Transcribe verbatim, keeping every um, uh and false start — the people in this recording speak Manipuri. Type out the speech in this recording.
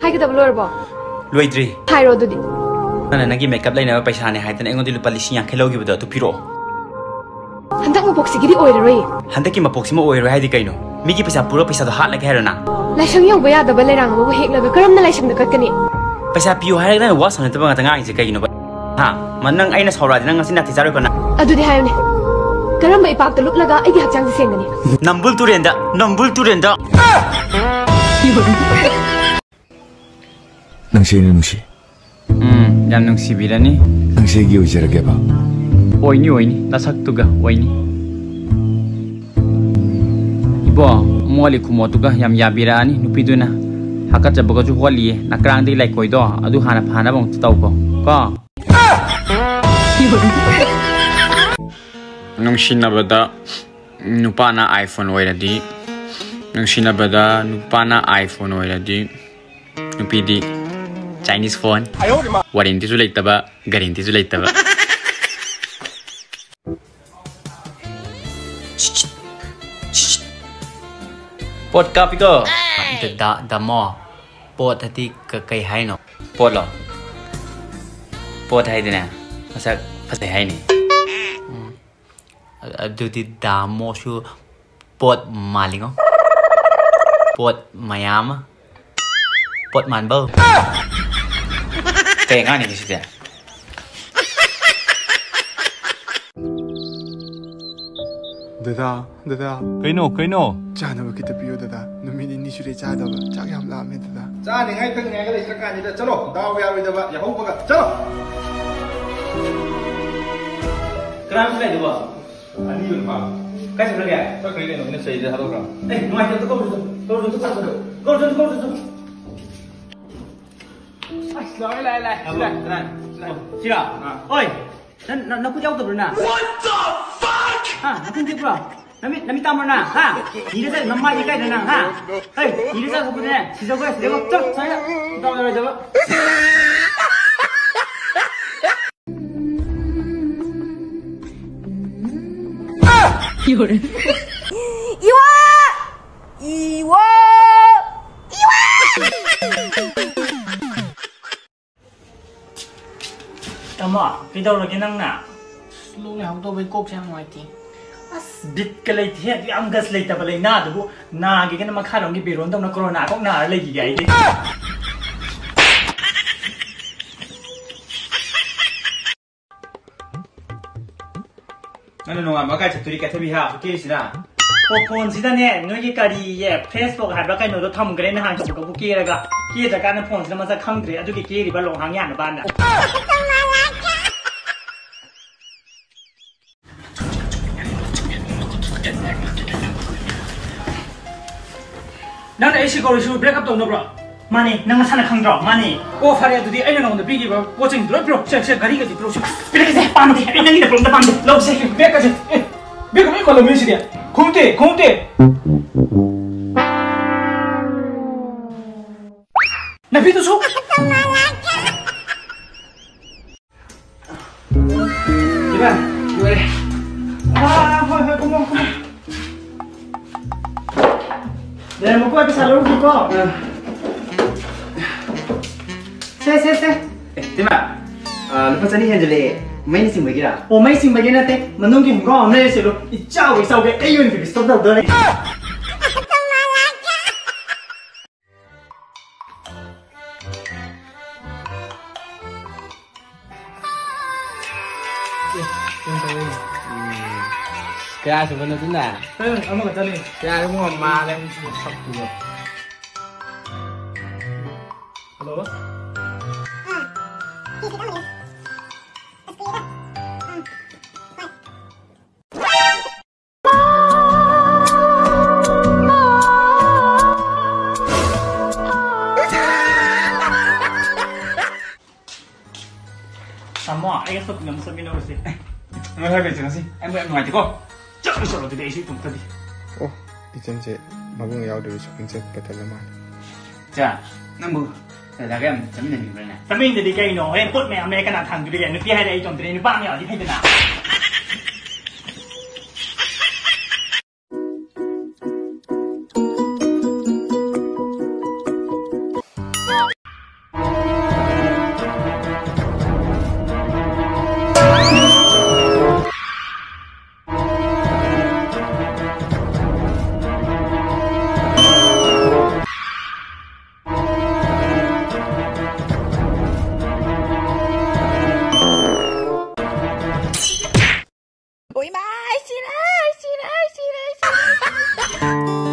ꯍꯥꯏꯒꯗꯕ ꯂꯣꯏꯔꯕꯣ? ꯂꯣꯏꯗ꯭ꯔꯤ꯫ ꯍꯥꯏꯔꯣ ꯑꯗꯨꯗꯤ꯫ ꯅꯪꯅ ꯅꯪꯒꯤ ꯃꯦꯀꯞ ꯂꯩꯅꯕ ꯄꯩꯁꯥꯅꯦ ꯍꯥꯏꯗꯅ ꯑꯩꯉꯣꯟꯗ ꯂꯨꯄꯥ ꯂꯤꯁꯤꯡ ꯌꯥꯡꯈꯩ ꯂꯧꯈꯤꯕꯗꯣ ꯑꯗꯨ ꯄꯤꯔꯛꯑꯣ꯫ ꯍꯟꯗꯛ ꯃꯄꯣꯛꯁꯤꯒꯤꯗꯤ ꯑꯣꯏꯔꯔꯣꯏ꯫ ꯍꯟꯗꯛꯀꯤ ꯃꯄꯣꯛꯁꯤꯃ ꯑꯣꯏꯔꯣꯏ ꯍꯥꯏꯗꯤ ꯀꯩꯅꯣ? ꯃꯤꯒꯤ ꯄꯩꯁꯥ ꯄꯨꯔ ꯄꯩꯁꯥꯗꯣ ꯍꯥꯠꯂꯒꯦ ꯍꯥꯏꯔꯣ ꯅꯪ? ꯂꯥꯏꯁꯪ ꯌꯧꯕ ꯌꯥꯗꯕ ꯂꯩꯔꯥꯡ ꯑꯃꯕꯨ ꯍꯦꯛꯂꯒ ꯀꯔꯝꯅ ꯂꯥꯏꯁꯪꯗ ꯀꯠꯀꯅꯤ? ꯄꯩꯁꯥ ꯄꯤꯌꯨ ꯍꯥꯏꯔꯒ ꯅꯪꯅ ꯋꯥ ꯁꯥꯟꯅꯗꯕ ꯉꯥꯛꯇ ꯉꯥꯡꯉꯤꯁꯦ ꯀꯩꯒꯤꯅꯣꯕ? ꯍꯥ? ꯃ-, ꯅꯪ ꯑꯩꯅ ꯁꯥꯎꯔꯛꯑꯗꯤ ꯅꯪ ꯉꯁꯤ ꯅꯥꯊꯤ ꯆꯥꯔꯣꯏꯀꯣ ꯅꯪ? ꯑꯗꯨꯗꯤ ꯍꯥꯏꯌꯨꯅꯦ, ꯀꯔꯝꯕ ꯏꯄꯥꯛꯇ ꯂꯨꯞꯂꯒ ꯑꯩꯒꯤ ꯍꯛꯆꯥꯡꯁꯦ ꯁꯦꯡꯒꯅꯤ? ꯅꯝꯕꯨꯜ ꯇꯨꯔꯦꯟꯗ, ꯅꯝꯕꯨꯜ ꯇꯨꯔꯦꯟꯗ꯫ ꯅꯪꯁꯦ ꯑꯩꯅ ꯅꯨꯡꯁꯤ꯫ ꯎꯝ, ꯌꯥꯝ ꯅꯨꯡꯁꯤꯕꯤꯔꯅꯤ꯫ ꯅꯪꯁꯦ ꯑꯩꯒꯤ ꯑꯣꯏꯖꯔꯒꯦꯕ꯫ ꯑꯣꯏꯅꯤ, ꯑꯣꯏꯅꯤ, ꯅꯁꯛꯇꯨꯒ ꯑꯣꯏꯅꯤ꯫ ꯏꯕꯣ, ꯃꯣꯜꯂꯤ ꯈꯨꯃꯣꯠꯇꯨꯒ ꯌꯥꯝ ꯌꯥꯕꯤꯔꯛꯑꯅꯤ ꯅꯨꯄꯤꯗꯨꯅ꯫ ꯍꯥꯀꯠꯆꯕꯒꯁꯨ ꯍꯣꯠꯂꯤꯌꯦ, ꯅꯀ꯭ꯔꯥꯡꯗꯒꯤ ꯂꯩꯀꯣꯏꯗꯣ ꯑꯗꯨ ꯍꯥꯟꯅ ꯐꯥꯅꯕ ꯑꯃꯨꯛꯇ ꯇꯧꯀꯣ ꯀꯣ꯫ ꯅꯨꯡꯁꯤꯅꯕꯗ ꯅꯨꯄꯥꯅ iPhone ꯑꯣꯏꯔꯗꯤ, ꯅꯨꯡꯁꯤꯅꯕꯗ ꯅꯨꯄꯥꯅ iPhone ꯑꯣꯏꯔꯗꯤ, ꯅꯨꯄꯤꯗꯤ Chinese phone꯫ ꯋꯥꯔꯦꯟꯇꯤꯁꯨ ꯂꯩꯇꯕ, ꯒꯥꯔꯦꯟꯇꯤꯁꯨ ꯂꯩꯇꯕ꯫ ꯄꯣꯠ ꯀꯥꯞꯄꯤꯀꯣ꯫ ꯗ-, ꯗ-, ꯗꯃꯣ, ꯄꯣꯠ ꯍꯥꯏꯗꯤ ꯀ-, ꯀꯩ ꯍꯥꯏꯅꯣ? ꯄꯣꯠꯂꯣ? ꯄꯣꯠ ꯍꯥꯏꯗꯤꯅꯦ, ꯃꯁꯛ ꯐꯖꯩ ꯍꯥꯏꯅꯤ꯫ ꯎꯝ꯫ ꯑ-, ꯑꯗꯨꯗꯤ ꯗꯥꯃꯣꯁꯨ ꯄꯣꯠ ꯃꯥꯜꯂꯤꯉꯣ꯫ ꯄꯣꯠ ꯃꯌꯥꯝ ꯑꯃ꯫ ꯄꯣꯠ ꯃꯥꯟꯕꯧ꯫ ꯀꯩ ꯑꯉꯥꯡꯅꯤꯒꯦ ꯁꯤꯗꯤ? ꯗꯗꯥ, ꯗꯗꯥ꯫ ꯀꯩꯅꯣ, ꯀꯩꯅꯣ? ꯆꯥꯅꯕ ꯈꯤꯇ ꯄꯤꯌꯣ ꯗꯗꯥ꯫ ꯅꯨꯃꯤꯠ ꯅꯤꯅꯤ ꯁꯨꯔꯦ ꯆꯥꯗꯕ꯫ ꯆꯥꯛ ꯌꯥꯝ ꯂꯥꯝꯃꯦ ꯗꯗꯥ꯫ ꯆꯥꯅꯤꯡꯉꯥꯏ ꯊꯛꯅꯤꯡꯉꯥꯏꯒ ꯂꯩꯇ꯭ꯔ ꯀꯥꯟꯁꯤꯗ꯫ ꯆꯠꯂꯣ, ꯗꯥꯎ ꯌꯥꯔꯣꯏꯗꯕ ꯌꯥꯍꯧꯕꯒ꯫ ꯆꯠꯂꯣ꯫ ꯀꯅꯥꯅꯣ ꯁꯤ ꯂꯩꯗꯨꯕꯣ? ꯑꯅꯤꯗꯨꯅ ꯐꯥ꯫ ꯀꯥꯏ ꯆꯠꯈ꯭ꯔꯒꯦ? ꯆꯠꯈ꯭ꯔꯦ ꯀꯩꯅꯣ, ꯃꯤꯅ ꯆꯩꯗ ꯊꯥꯗꯣꯛꯈ꯭ꯔꯕ꯫ ꯑꯦ, ꯅꯨꯡꯉꯥꯏꯇꯕꯗꯣ ꯀꯧꯔꯨꯆꯣ, ꯀꯧꯔꯨꯆꯣ, ꯀꯧꯔꯨꯆꯣ, ꯀꯧꯔꯨꯆꯣ, ꯀꯧꯔꯨꯆꯣ꯫ ꯑꯁ, ꯂꯥꯛꯑꯦ, ꯂꯥꯛꯑꯦ, ꯂꯥꯛꯑꯦ꯫ ꯁꯤ ꯂꯥꯛꯑꯦ꯫ ꯀꯅꯥ? ꯁꯤ ꯂꯥꯛꯑꯦ꯫ ꯁꯤꯔꯣ? ꯑꯥ꯫ ꯍꯣꯏ꯫ ꯅꯪ, ꯅꯪ, ꯅꯈꯨꯠ ꯌꯥꯎꯗꯕ꯭ꯔꯣ ꯅꯪ? What the fuck? ꯍꯥ? ꯅꯈꯨꯠ ꯇꯦꯛꯄ꯭ꯔꯣ? ꯅꯃꯤꯠ, ꯅꯃꯤꯠ ꯇꯥꯡꯕ꯭ꯔꯣ ꯅꯪ? ꯍꯥ? ꯅꯤꯔ ꯆꯠ, ꯅꯃꯥꯏꯗꯤ ꯀꯥꯏꯗ ꯅꯪ, ꯍꯥ? ꯍꯩ, ꯅꯤꯔ ꯆꯠ, ꯈꯨꯠꯄꯨꯅꯦ, ꯁꯤꯖꯧꯀꯣ, ꯁꯤꯖꯧꯀꯣ, ꯆꯠ, ꯁ꯭ꯋꯥꯏꯗ꯫ ꯗꯥꯎ ꯌꯥꯔꯣꯏꯗꯕ꯫ ꯏꯋꯥ! ꯏꯋꯥ! ꯏꯋꯥ! ꯑꯃ, ꯀꯩꯗꯧꯔꯒꯦ ꯅꯪꯅ? ꯑꯁ, ꯂꯣꯛ ꯂꯥꯏꯍꯧ ꯇꯧꯕꯩ ꯀꯣꯛꯁꯦ ꯌꯥꯝ ꯅꯨꯡꯉꯥꯏꯇꯦ꯫ ꯑꯁ, ꯕꯤꯠꯀ ꯂꯩꯇꯦꯍꯦ, ꯑꯗꯨ ꯌꯥꯝ ꯒꯁ ꯂꯩꯇꯕ ꯂꯥꯏꯅꯥꯗꯨꯕꯨ꯫ ꯅꯥꯒꯦꯒꯅ ꯃꯈꯥꯔꯣꯝꯒꯤ ꯕꯦꯔꯣꯟꯗꯧꯅ ꯀꯣꯔꯣꯅꯥ ꯀꯣꯛ ꯅꯥꯔ ꯂꯩꯈꯤꯒꯦ ꯑꯩꯗꯤ꯫ ꯅꯪꯅ ꯅꯣꯡꯉꯥꯟꯕ ꯀꯥꯏ ꯆꯠꯇꯣꯔꯤ ꯀꯦꯊꯕꯤ ꯍꯥ? ꯀꯦꯔꯤꯁꯤꯅ? ꯑꯣ, ꯐꯣꯟꯁꯤꯗꯅꯦ, ꯅꯣꯏꯒꯤ ꯀꯔꯤꯌꯦ, Facebook ꯍꯥꯏꯕ꯭ꯔꯥ ꯀꯩꯅꯣꯗꯣ ꯊꯝꯈ꯭ꯔꯦ ꯅꯍꯥꯟ ꯆꯠꯄꯗꯕꯨ ꯀꯦꯔꯒ꯫ ꯀꯦꯗ꯭ꯔꯀꯥꯟꯗ ꯐꯣꯟꯁꯤꯗ ꯃꯁꯛ ꯈꯪꯗ꯭ꯔꯦ, ꯑꯗꯨꯒꯤ ꯀꯦꯔꯤꯕ ꯂꯣꯡꯍꯥꯡ ꯌꯥꯅꯕꯅ꯫ ꯅꯪꯅ ꯑꯩ ꯁꯤ ꯀꯧꯔꯤꯁꯤꯕꯨ break up ꯇꯧꯅꯕ꯭ꯔꯣ? ꯃꯥꯅꯦ, ꯅꯪ ꯅꯁꯥꯅ ꯈꯪꯗ꯭ꯔꯣ? ꯃꯥꯅꯦ꯫ ꯑꯣ, ꯐꯔꯦ, ꯑꯗꯨꯗꯤ ꯑꯩꯅ ꯅꯉꯣꯟꯗ ꯄꯤꯈꯤꯕ ꯄꯣꯠꯁꯤꯡꯗꯣ ꯂꯣꯏ ꯄꯤꯔꯛꯑꯣ꯫ ꯁꯦ, ꯁꯦ, ꯘꯔꯤꯒꯗꯤ ꯄꯤꯔꯛꯑꯣ, ꯁꯦ꯫ ꯄꯤꯔꯛꯀꯦꯁꯦ, ꯄꯥꯝꯗꯦ꯫ ꯑꯩ ꯅꯪꯒꯤ ꯅꯄꯣꯝꯗ ꯄꯥꯝꯗꯦ꯫ ꯂꯧꯁꯦ꯫ Bag ꯀꯁꯦ꯫ ꯑꯦ, bag ꯂꯣꯏ ꯃꯥꯜꯂꯝꯃꯤ ꯁꯤꯗꯤ꯫ ꯈꯣꯡꯎꯞꯇꯤ, ꯈꯣꯡꯎꯞꯇꯤ꯫ ꯅꯥꯄꯤꯗꯨꯁꯨ꯫ ꯏꯕꯥ, ꯂꯣꯏꯔꯦ꯫ ꯑꯥ, ꯍꯣꯏ, ꯍꯣꯏ, ꯀꯨꯝꯃꯣ, ꯀꯨꯝꯃꯣ꯫ ꯂꯩꯔꯝꯃꯣꯀꯣ, ꯑꯩ ꯄꯩꯁꯥ ꯂꯧꯔꯨꯒꯦꯀꯣ꯫ ꯑꯥ꯫ ꯁꯦ, ꯁꯦ, ꯁꯦ꯫ ꯑꯦ, ꯏꯃꯥ, ꯑꯥ, ꯂꯨꯄꯥ ꯆꯅꯤ ꯍꯦꯟꯖꯜꯂꯛꯑꯦ꯫ ꯃꯩꯅ ꯆꯤꯡꯕꯒꯤꯔꯥ? ꯑꯣ, ꯃꯩ ꯆꯤꯡꯕꯒꯤ ꯅꯠꯇꯦ꯫ ꯃꯅꯨꯡꯒꯤ ꯈꯣꯡꯒ꯭ꯔꯥꯎ ꯑꯃ ꯂꯩꯔꯁꯤꯔꯣ? ꯏꯆꯥꯎ ꯏꯆꯥꯎꯒꯩ ꯑꯩ ꯑꯣꯏꯅ baby stop ꯇꯧꯗꯣꯔꯦ꯫ ꯀꯌꯥ ꯁꯨꯕꯅꯣ ꯑꯗꯨꯅ? ꯑꯦ, ꯑꯃꯈꯛꯇꯅꯤ꯫ ꯌꯥꯔꯦ, ꯏꯕꯨꯡꯉꯣ, ꯃꯥꯜꯂꯦ ꯁꯛꯇꯨꯒ꯫ ꯍꯜꯂꯣ? ꯇꯥꯃꯣ, ꯑꯩꯒ shopping ꯑꯃ ꯆꯠꯃꯤꯟꯅꯔꯨꯁꯦ꯫ ꯅꯣꯏ ꯍꯥꯏꯕ ꯏꯆꯟꯁꯤ, ꯑꯩ ꯌꯥꯝ ꯅꯨꯡꯉꯥꯏꯇꯦꯀꯣ꯫ ꯆꯠꯂꯨ, ꯆꯠꯂꯨ, ꯑꯗꯨꯗꯤ ꯑꯩꯁꯨ ꯏꯇꯣꯝꯇꯗꯤ꯫ ꯑꯣ, ꯏꯆꯟꯁꯦ ꯃꯕꯨꯡ ꯌꯥꯎꯗꯕꯤ shopping ꯆꯠꯄ ꯇꯜꯂ ꯃꯥꯜꯂꯦ꯫ ꯆꯥ, ꯅꯪꯕꯨ ꯗꯗꯥꯒ ꯌꯥꯝ ꯆꯠꯃꯤꯟꯅꯅꯤꯡꯕ꯭ꯔꯅꯦ? ꯆꯠꯃꯤꯟꯅꯗꯤ ꯀꯩꯅꯣ? ꯍꯣꯔꯦꯟ ꯄꯣꯠ ꯃꯌꯥꯝ ꯂꯩꯔ ꯀꯅꯥ ꯊꯥꯡꯗꯣꯔꯤꯒꯦ? ꯅꯨꯄꯤ ꯍꯥꯏꯔꯦ ꯑꯩ ꯏꯇꯣꯝꯇꯅꯤ, ꯅꯨꯄꯥ ꯑꯃ ꯌꯥꯎꯔꯗꯤ ꯐꯩꯗꯅ꯫ ꯁꯤꯔꯦ, ꯁꯤꯔꯦ, ꯁꯤꯔꯦ, ꯁꯤꯔꯦ꯫